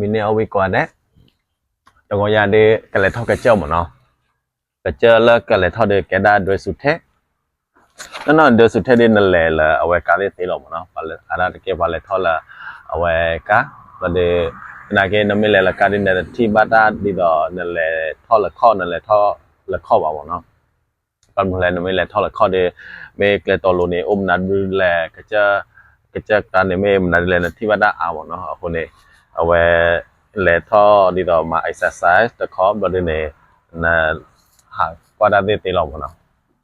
မံန့ၢ်အီၣ်ဝံၣ်ကွၢ်ဒဲး, တဂီၤညါဒ်ကလဲၤထီၣ်ကစၢၢ်မ့ၢ်နီၤ, ကစၢၢ်လၢကလဲၤထီၣ်ဒီးကဲဒၣ်ဒွဲၣ်စူၤထဲ, နီၢ်နီၢ်ဒွဲၣ်စူၤထဲဒ် နလဲၤလၢအဝဲကါသ့ၣ်သ့လီၤမ့ၢ်နီၤ, ပှၤလၢအါဒၣ်တက့ၢ်ပှၤလဲၤထီၣ်လၢအဝဲကါ, ဘျီဒီး သနာ်က့နမ့ၢ်လဲၤလၢကါဒ်န့ၣ် နထံၣ်ဘၣ်တၢ်ဒ်သိး နလဲၤထီၣ်လၢခီၣ် နလဲၤထီၣ်လၢခီၣ်ဘၣ်မ့ၢ်နီၤ. ဘၣ်မနုၤလဲၣ် နမ့ၢ်လဲၤထီၣ်လၢခီၣ်ဒီး မ့ၢ်ကျဲတီၤလိၤန့ၣ် အိၣ်မနုၤဒ်လဲၣ် ကစၢၢ်, ကစၢၢ်ကါန့ၣ် မ့ၢ်မနုၤဒ်လဲၣ် နထံၣ်ဘၣ်တၢ်အါမ့ၢ်နီၤ, အဃိန့ၣ် အဝဲ လဲၤထီၣ်ဒ်သိးမၤ exercise တခီ ဘျီဒ်န့ၣ် န ဟးကွၢ်တၢ်သ့ၣ်သ့လီၤမ့ၢ်နီၤ,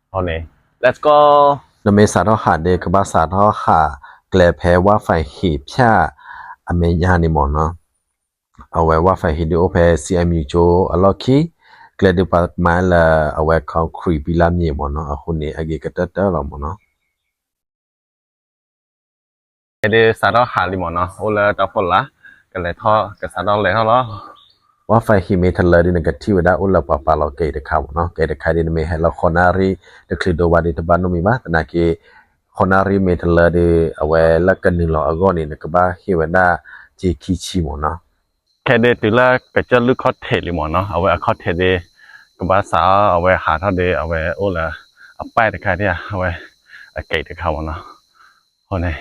အဃိန့ၣ် let's go. နမ့ၢ်စးထီၣ်ဟးဒီး ကဘၣ်စးထီၣ်ဟးကျဲဖဲဝၣ်ဖးဟံးဖၠၣ်အမဲာ်ညါန့ၣ်မ့ၢ်နီၤ. အဝဲဝၣ်ဖးဟံးဒ်အိၣ်ဖဲ စံၣ်အဲၣ်မံကၠိအလီၢ်ခံ, ကျဲဒ်ပှၤမၤလၢအဝဲ concrete pillar မ့ၢ်မ့ၢ်နီၤ, အဃိန့ၣ် အဂ့ၤကတၢၢ်တၢၢ်လီၤမ့ၢ်နီၤ. ခဲဒ်စးထီၣ်ဟးလံမ့ၢ်နီၤ, အိၣ်လၢတၢ်ဖီလာ်, ကလဲၤထီၣ် ကစးထီၣ်လဲၤထီၣ်လီၤ. ဝၣ်ဖးဟံးမ့ၢ်တလၢဒ် နကထံၣ်ဝဲဒၣ်အိၣ်လၢပှၤပာ်လီၤက့ၤတခါမ့ၢ်နီၤ, က့ၤတခါဒ် နမ့ၢ်ဟဲလၢဃိးနၣ်ရံၣ် တချုးဒိဘၣ်ဒီး တဘၣ်နီတမံၤဘၣ်, သနာ်က့ ဃိးနၣ်ရံၣ်မ့ၢ်တလၢဒီး အဝဲလၢကနုာ်လီၤအဂီၢ်န့ၣ် နကဘၣ်ဟ့ၣ်ဝဲဒၣ်စ့ခံဆံမ့ၢ်နီၤ. ခဲဒ်တုၤလၢကစၢၢ်လုၢ်ခီၣ်ထံးလံမ့ၢ်နီၤ, အဝဲအခီၣ်ထံးဒ် ကဘၣ်စးအီၤ အဝဲဟးထီၣ်ဒီး အဝဲအိၣ်လၢအပဲတခါဒ် အဝဲအက့ၤတခါမ့ၢ်နီၤ, အဃိန့ၣ်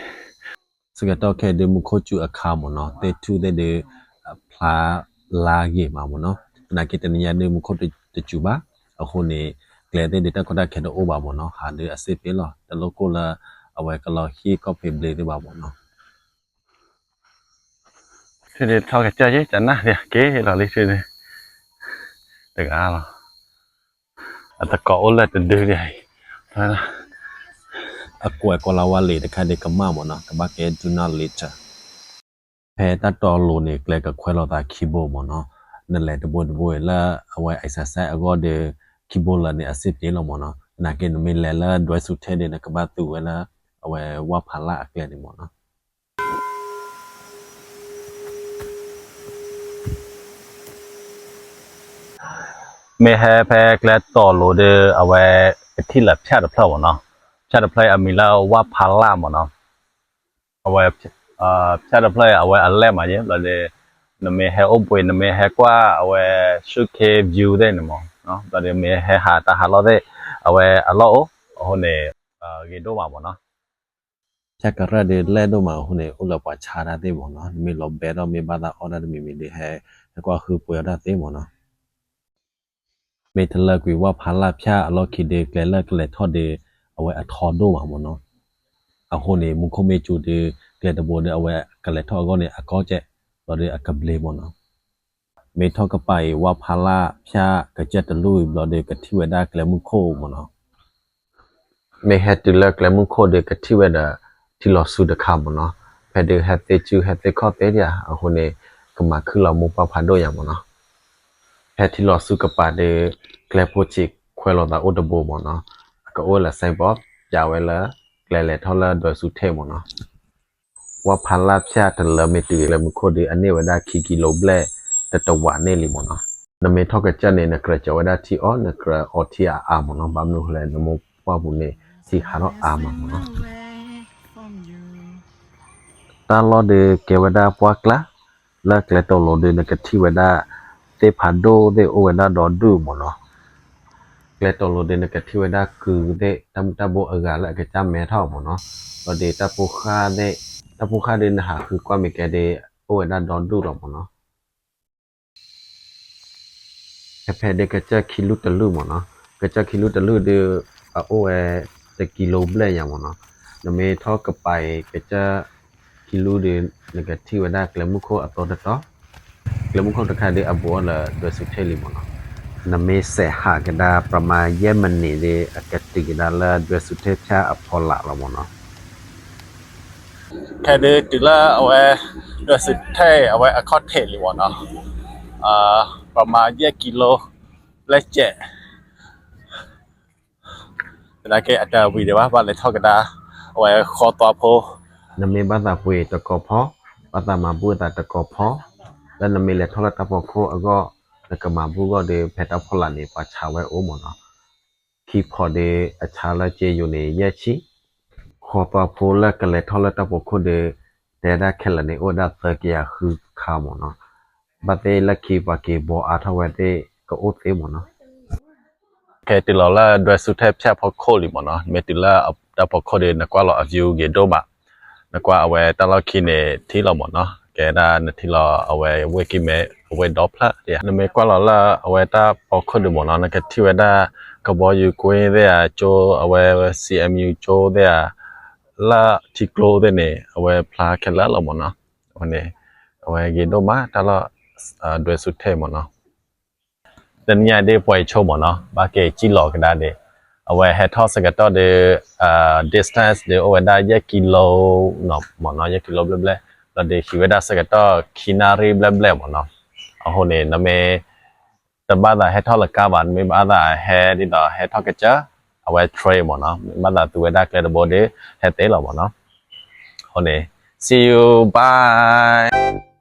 ဆၢကတီၢ်ခဲဒ်မူခိၣ်စူၤအခါမ့ၢ်နီၤ, သ့ၣ်ထူၣ်သ့ၣ်ဒ် ဖျါလါဂ့ၤမးမ့ၢ်နီၤ, သနာ်က့တနံၤညါဒ်မူခိၣ်တစူၤဘၣ်, အဃိန့ၣ် ကျဲသ့ၣ်ဒ်တၢ်ကီတၢ်ခဲတအိၣ်ဘၣ်မ့ၢ်နီၤ, ဟးဒ်အစ့ၣ်ပ့လီၤ, တလိၣ်ကိၢ်လၢ အဝဲကလီၤဟံၣ်ကီၢ်ဖံးဘျ့သ့ၣ်ဘၣ်မ့ၢ်နီၤ. ထံဒ်ထီၣ်ကစၢၢ်ယ့ၣ် ကနၣ်ဒ်က့ၤလီၤလံထံဒ် တဂၤလီၤ. အတကိးအိၣ်လၢတဒုဒ်အံၤ, အကွဲးကီးလၢဝါလံာ်တခါဒ်ကမၣ်မ့ၢ်နီၤ, ကဘၣ်ကဲ do not litter. ဖဲတၢ်တီလိၤန့ၣ် ကျဲကခွဲးလိာ်သးခံဘိမ့ၢ်နီၤ, နလဲၤတဘိတဘိလၢအဝဲ exercise အဂီၢ်ဒီး ခံဘိလၢာ်န့ၣ် အစ့ၣ်ပ့လီၤမ့ၢ်နီၤ, သနာ်က့နမ့ၢ်လဲၤလၢဒွဲၣ်စူၤထဲဒ် နကဘၣ်သူဝဲလၢ အဝဲဝၣ်ဖးလၢ်အကျဲန့ၣ်မ့ၢ်နီၤ. မ့ၢ်ဟဲဖဲကျဲတီၤလိၤဒီး အဝဲကထံၣ်လၢဖၠၣ်တဖျၢၣ်မ့ၢ်နီၤ, ဖၠၣ်တဖျၢၣ်အမံၤလၢဝၣ်ဖးလၢ်မ့ၢ်နီၤ, အဝဲ ဖၠၣ်တဖျၢၣ်အဝဲအလဲၢ်မးယဲၢ်ဘျီဒီး နမ့ၢ်ဟဲအိၣ်ဘှံး နမ့ၢ်ဟဲကွၢ်အဝဲ ဆူၣ်ခ့ view သ့ၣ်န့ၣ်မ့ၢ်နီၤ, ဘျီဒီးမ့ၢ်ဟဲဟးတၢ်ဟးလီၢ်သ့ၣ် အဝဲအလီၢ်အိၣ်, အဃိန့ၣ် ဂ့ၤဒိၣ်မးမ့ၢ်နီၤ. ဖၠၣ်ကရၢၢ်ဒီးလဲၢ်ဒိၣ်မးအဃိန့ၣ် အိၣ်လၢပှၤဆါတၢ်သ့ၣ်မ့ၢ်နီၤ, နမ့ၢ်လီၤဘဲထီၣ်မ့ၢ်ဘၣ်သးအီၣ်တၢ်တမံၤမံၤဒီး ဟဲ ဟဲကွၢ်ဃုပှ့ၤအီၣ်တၢ်သ့မ့ၢ်နီၤ. မ့ၢ်တလၢကွံာ်ဝၣ်ဖးလၢ်ဖၠၣ်အလီၢ်ခံဒီး ကျဲလၢကလဲၤထီၣ်ဒီး အဝဲအထီဒိၣ်မးမ့ၢ်နီၤ. အဃိန့ၣ် မူခိၣ်မ့ၢ်စူၤဒီး ကျဲတဘိဒီး အဝဲကလဲၤထီၣ်အဂီၢ်န့ၣ် အကီကဲး ဘျီဒီးအကဘျ့မ့ၢ်နီၤ. မ့ၢ်ထီၣ်ကပၤအံၤ ဝၣ်ဖးလၢ်ဖၠၣ်ကစၢၢ်တလူၢ်အံၤဘျီဒီး ကထံၣ်ဝဲဒၣ်ကျဲမုၢ်ခိၣ်မ့ၢ်နီၤ. မ့ၢ်ဟဲတုၤလၢကျဲမုၢ်ခိၣ်ဒီး ကထံၣ်ဝဲဒီး ထံလီၤဆူတခါမ့ၢ်နီၤ. ဖဲဒုးဟဲသ့စုဟဲသ့ခီၣ်သ့ဒံးဧါ, အဃိန့ၣ် ကမၤခုၣ်လီၤမိၢ်ပှၢ်ဖးဒိၣ်ယၤမ့ၢ်နီၤ. ဖဲထံလီၤဆူကပၤဒီး ကျဲဖိဆံးခွဲးလိာ်သးအိၣ်တဘိမ့ၢ်နီၤ. အကအိၣ်လၢ signboard ပျးဝဲလၢ ကျဲလဲၤထီၣ်လၢဒွဲၣ်စူၤထဲမ့ၢ်နီၤ. ဝၣ်ဖးလၢ်ဖၠၣ်တလၢမ့ၢ်တုၤကျဲမုၢ်ခိၣ်ဒီး အန့ၢ်ဝဲဒၣ်ခံကံလိဘျဲၣ် တတဝးန့ၣ်လံမ့ၢ်နီၤ. နမ့ၢ်ထီၣ်ကစၢၢ်န့ၣ် နကြၢးကၠီၤဝဲဒၣ်ထံအီၣ်, နကြၢးအီထံအါအါမ့ၢ်နီၤ. ဘၣ်မနုၤလဲၣ် နမိၢ်ပှၢ်ပူၤန့ၣ် ထံဟးထီၣ်အါမးမ့ၢ်နီၤ. တၢ်လီၢ်ဒီးကဲဝဲဒၣ်ပှၢ်ကျါ, လၢကျဲတိၤလိၤဒီး နကထံၣ်ဝဲဒၣ် သ့ၣ်ဖးဒိၣ်သ့ၣ်အိၣ်ဝဲဒၣ်ဒီဒူၣ်မ့ၢ်နီၤ. ကျဲတိၤလိၤဒီး နကထံၣ်ဝဲဒၣ်ကုသ့ၣ် တၢ်မုၢ်တၢ်ဘိအဂၤလၢအကစၢ်မဲထီၣ်မ့ၢ်နီၤ. ဒီးတၢ်ဖိဃၢ်သ့ၣ်, တၢ်ဖိဃၢ်ဒီး နဟးဃုကွၢ်မ့ၢ်ကဲဒီး အိၣ်ဝဲဒၣ်ဒီဒူၣ်လီၤမ့ၢ်နီၤ. ဖဲဖဲဒီးကစၢၢ်ခံလူၢ်တလူၢ်မ့ၢ်နီၤ. ကစၢၢ်ခံလူၢ်တလူၢ်ဒီး အအိၣ်ဝဲတကံလိဘျဲၣ်ညါမ့ၢ်နီၤ. နမ့ၢ်ထီၣ်ကပၤအံၤ ကစၢၢ်ခံလူၢ်ဒီး နကထံၣ်ဝဲဒၣ်ကျဲမုၢ်ခိၣ်အသီတတီၤ. ကျဲမုၢ်ခိၣ်တခါဒီး အဘူးအီၤလၢဒွဲၣ်စူၤထဲလံမ့ၢ်နီၤ. နမ့ၢ်စဲးဟးကဒါ ပြမၤယဲၢ်မံးနံးဒီး အကတုၤကဒါလၢဒွဲၣ်စူၤထဲဖၠၣ်အဖီလာ်လီၤမ့ၢ်နီၤ. ခဲဒုးတုၤလၢအဝဲ ဒွဲၣ်စူၤထဲ အဝဲအခီၣ်ထံးလံမ့ၢ်နီၤ, ပြမၤယဲၢ်ကံလိ ဘျဲၣ်စဲး, သနာ်က့အတဝံၤဒံးဘၣ် ဘၣ်လဲၤထီၣ်ကဒါ အဝဲဃီသွါဖိ, နမ့ၢ်ဘၣ်သးပှ့ၤတကီၢ်ဖီ, ဘၣ်သးမၤဘူၣ်အသးတကီၢ်ဖီ, လၢနမ့ၢ်လဲၤထီၣ်လၢတၢ်ဖီခိၣ်အဂီၢ် နကမၤဘူၣ်အဂီၢ်ဒီး ဖဲတၢ်ဖီလာ်န့ၣ် ပှၤဆါဝဲအိၣ်မ့ၢ်နီၤ. ခံဖီဒီးအဆါလၢက့ယိၤန့ၣ် ယဲၢ်ဆံ, ဃီသွါဖိလၢကလဲၤထီၣ်လၢတၢ်ဖီခိၣ်ဒီး တဲဒၣ်ခဲလၢာ်န့ၣ် အိၣ်ဝဲဒၣ်သၢကယၤဃုခါမ့ၢ်နီၤ. ဘၣ်သ့ၣ်လၢခံပှၤက့ၤဘီအါထီၣ်ဝဲသ့ၣ်ကအိၣ်သ့မ့ၢ်နီၤ. ကဲတုၤလီၤလၢဒွဲၣ်စူၤထဲဖၠၣ်ဖီခိၣ်လံမ့ၢ်နီၤ, မ့ၢ်တုၤလၢတၢ်ဖီခိၣ်ဒီး နကွၢ်လီၤအ view ဂ့ၤဒိၣ်မး, နကွၢ်အဝဲတၢ်လီၢ်ခံန့ၣ်ထံၣ်လီၤမ့ၢ်နီၤ, ကဲဒၣ်နထံၣ်လီၤအဝဲဝ့ၢ်ကံၢ်မဲ အဝ့ၢ်ဒီဖျၢၣ်, နမ့ၢ်ကွၢ်လီၤလၢအဝဲတၢ်ဖီခိၣ်ဒုးမ့ၢ်နီၤ နကထံၣ်ဝဲဒၣ် ကဘီယူၤကွ့သ့ၣ်ဧါ ကၠိအဝဲ CMU ကၠိသ့ၣ်ဧါ, လၢထံကျိသ့ၣ်န့ၣ် အဝဲဖျါခဲလၢာ်လီၤမ့ၢ်နီၤ, အဝဲန့ၣ် အဝဲဂ့ၤဒိၣ်မးတၢ်လီၢ် ဒွဲၣ်စူၤထဲမ့ၢ်နီၤ. တနံၤညါဒ်ပှၤအံၤဆိမ့ၢ်နီၤ ဘၣ်က့ၤစံၣ်လီၤကဒါဒီး အဝဲဟဲထီၣ်ဆၢကတီၢ်ဒီး distance ဒီးအိၣ်ဝဲဒၣ်ယဲၢ်ကံလိမ့ၢ်နီၤ, ယဲၢ်ကံလိဘျဲၣ်ဘျဲၣ်, ဘျီဒီးဟံးဝဲဒၣ်ဆၢကတီၢ်ခံနၣ်ရံၣ်ဘျဲၣ်ဘျဲၣ်မ့ၢ်နီၤ, အဃိန့ၣ် နမ့ၢ် တဘၣ်သးဟဲထီၣ်လၢကါဘၣ်, နမ့ၢ်ဘၣ်သးဟဲဒ်သိးဟဲထီၣ်ကစၢၢ် အဝဲ train မ့ၢ်နီၤ, မ့ၢ်ဘၣ်သးသူဝဲဒၣ်ကျဲတဘိဒီး ဟဲသ့လီၤမ့ၢ်နီၤ, အဃိန့ၣ် see you bye.